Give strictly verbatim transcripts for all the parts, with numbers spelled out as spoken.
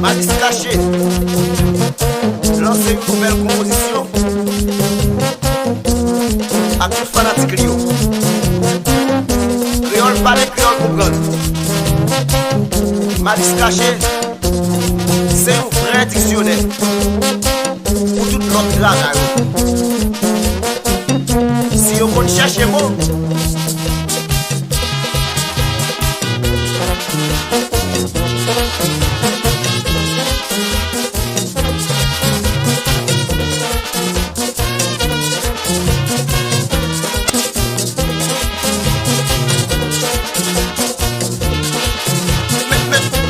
Malis Kache lanse yon nouvèl konpozisyon ak tout fanatik li yo. Kreyòl pale, kreyòl konprann. Malis Kache se yon vrè diksyonè pou tout lòt graga yo. Si yo konn chèche mo,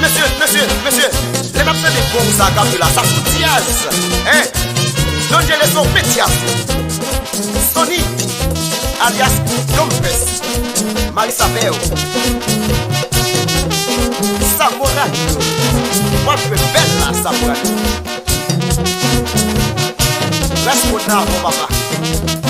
Mesye, mesye, mesye, lè n ap tande bon sa k ap jwe la, sa sou dyaz, en? Don Jeleso, met dyaz. Sony, alyas Don Pès, Marisa Bèl, Samora, w ap jwe bèl la, Samora. Rès moun nan avè w, papa.